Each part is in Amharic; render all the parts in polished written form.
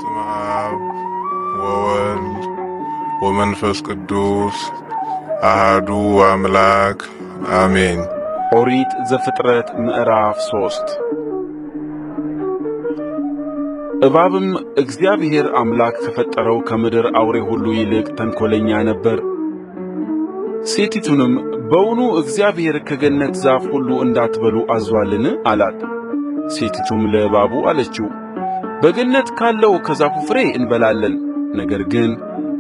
በስመ አብ ወወልድ ወመንፈስ ቅዱስ አሃዱ አምላክ አሜን። ኦሪት ዘፍጥረት ምዕራፍ 3። እባብም እግዚአብሔር አምላክ ከፈጠረው ከምድር አውሬ ሁሉ ይልቅ ተንኰለኛ ነበር። ሴቲቱንም በውኑ እግዚአብሔር ከገነት ዛፍ ሁሉ እንዳትበሉ አዝዞአልን? አላት። ሴቲቱም ለእባቡ አለችው፣ በገነት ካለው ከዛፉ ፍሬ እንበላለን። ነገር ግን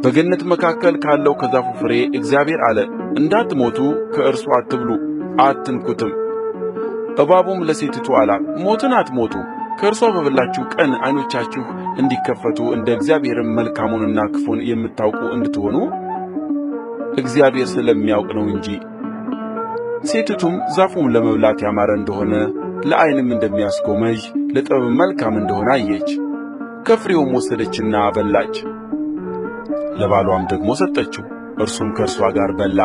በገነት መካከል ካለው ከዛፉ ፍሬ እግዚአብሔር አለ፣ እንዳትሞቱ ከእርሱ አትብሉ፣ አትንኩትም። እባቡም ለሴቲቱ አላት፣ ሞትን አትሞቱም። ከእርሷ በበላችሁ ቀን ዓይኖቻችሁ እንዲከፈቱ እንደ እግዚአብሔርም መልካሙንና ክፉን የምታውቁ እንድትሆኑ እግዚአብሔር ስለሚያውቅ ነው እንጂ። ሴቲቱም ዛፉ ለመብላት ያማረ እንደሆነ ለዓይንም እንደሚያስጎመጅ ለጥበብም መልካም እንደሆነ አየች። ከፍሬውም ወሰደችና በላች፣ ለባሏም ደግሞ ሰጠችው፣ እርሱም ከእርሷ ጋር በላ።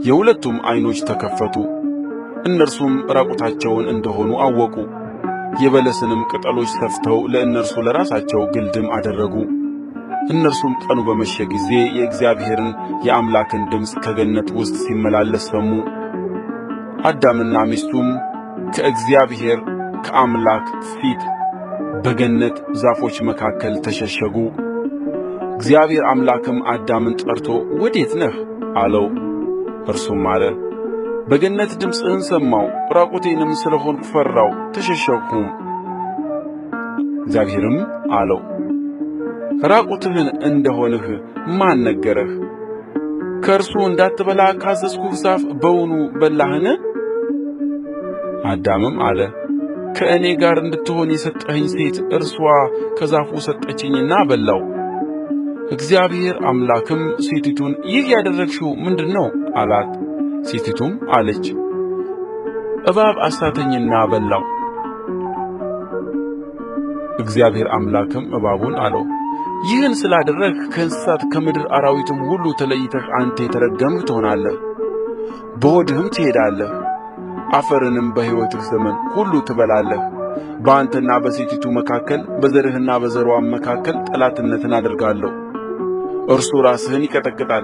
የሁለቱም ዓይኖች ተከፈቱ፣ እነርሱም ዕራቁታቸውን እንደሆኑ አወቁ። የበለስንም ቅጠሎች ሰፍተው ለእነርሱ ለራሳቸው ግልድም አደረጉ። እነርሱም ቀኑ በመሸ ጊዜ የእግዚአብሔርን የአምላክን ድምፅ ከገነት ውስጥ ሲመላለስ ሰሙ። አዳምና ሚስቱም ከእግዚአብሔር ከአምላክ ፊት በገነት ዛፎች መካከል ተሸሸጉ። እግዚአብሔር አምላክም አዳምን ጠርቶ ወዴት ነህ አለው። እርሱም አለ፣ በገነት ድምፅህን ሰማሁ፣ ዕራቁቴንም ስለ ሆንሁ ፈራሁ፣ ተሸሸግሁም። እግዚአብሔርም አለው፣ ዕራቁትህን እንደ ሆንህ ማን ነገረህ? ከእርሱ እንዳትበላ ካዘዝሁህ ዛፍ በውኑ በላህን? አዳምም አለ፣ ከእኔ ጋር እንድትሆን የሰጠኸኝ ሴት እርስዋ ከዛፉ ሰጠችኝና በላሁ። እግዚአብሔር አምላክም ሴቲቱን ይህ ያደረግሽው ምንድር ነው? አላት። ሴቲቱም አለች፣ እባብ አሳተኝና በላሁ። እግዚአብሔር አምላክም እባቡን አለው፣ ይህን ስላደረግህ ከእንስሳት ከምድር አራዊትም ሁሉ ተለይተህ አንተ የተረገምህ ትሆናለህ፣ በሆድህም ትሄዳለህ፣ አፈርንም በሕይወትህ ዘመን ሁሉ ትበላለህ። በአንተና በሴቲቱ መካከል በዘርህና በዘርዋም መካከል ጠላትነትን አደርጋለሁ። እርሱ ራስህን ይቀጠቅጣል፣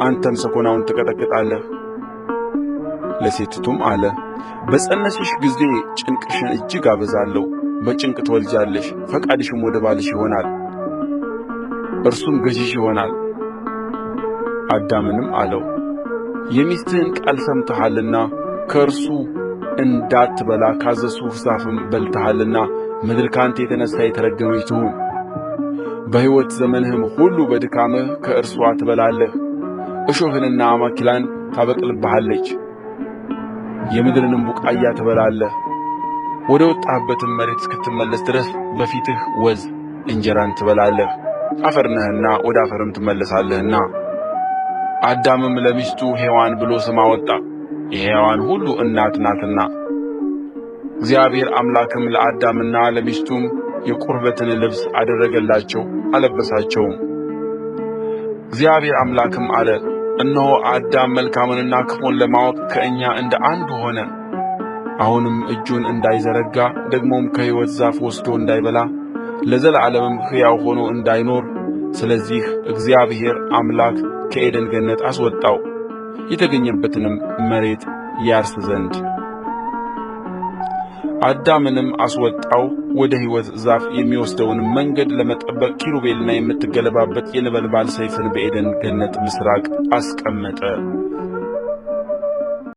አንተም ሰኮናውን ትቀጠቅጣለህ። ለሴቲቱም አለ፣ በፀነስሽ ጊዜ ጭንቅሽን እጅግ አበዛለሁ፣ በጭንቅ ትወልጃለሽ፣ ፈቃድሽም ወደ ባልሽ ይሆናል፣ እርሱም ገዥሽ ይሆናል። አዳምንም አለው፣ የሚስትህን ቃል ሰምተሃልና ከእርሱ እንዳትበላ ካዘዝሁህ ዛፍም በልተሃልና ምድር ከአንተ የተነሣ የተረገመች ትሁን። በሕይወት ዘመንህም ሁሉ በድካምህ ከእርስዋ ትበላለህ። እሾህንና አሜከላን ታበቅልብሃለች፣ የምድርንም ቡቃያ ትበላለህ። ወደ ወጣህበትም መሬት እስክትመለስ ድረስ በፊትህ ወዝ እንጀራን ትበላለህ፣ አፈር ነህና ወደ አፈርም ትመለሳለህና። አዳምም ለሚስቱ ሔዋን ብሎ ስም አወጣ፣ የሕያዋን ሁሉ እናት ናትና። እግዚአብሔር አምላክም ለአዳምና ለሚስቱም የቁርበትን ልብስ አደረገላቸው፣ አለበሳቸውም። እግዚአብሔር አምላክም አለ፣ እነሆ አዳም መልካምንና ክፉን ለማወቅ ከእኛ እንደ አንዱ ሆነ። አሁንም እጁን እንዳይዘረጋ ደግሞም ከሕይወት ዛፍ ወስዶ እንዳይበላ ለዘላለምም ሕያው ሆኖ እንዳይኖር፣ ስለዚህ እግዚአብሔር አምላክ ከዔድን ገነት አስወጣው፣ የተገኘበትንም መሬት ያርስ ዘንድ። አዳምንም አስወጣው፣ ወደ ሕይወት ዛፍ የሚወስደውንም መንገድ ለመጠበቅ ኪሩቤልንና የምትገለባበጥ የነበልባል ሰይፍን በዔድን ገነት ምሥራቅ አስቀመጠ።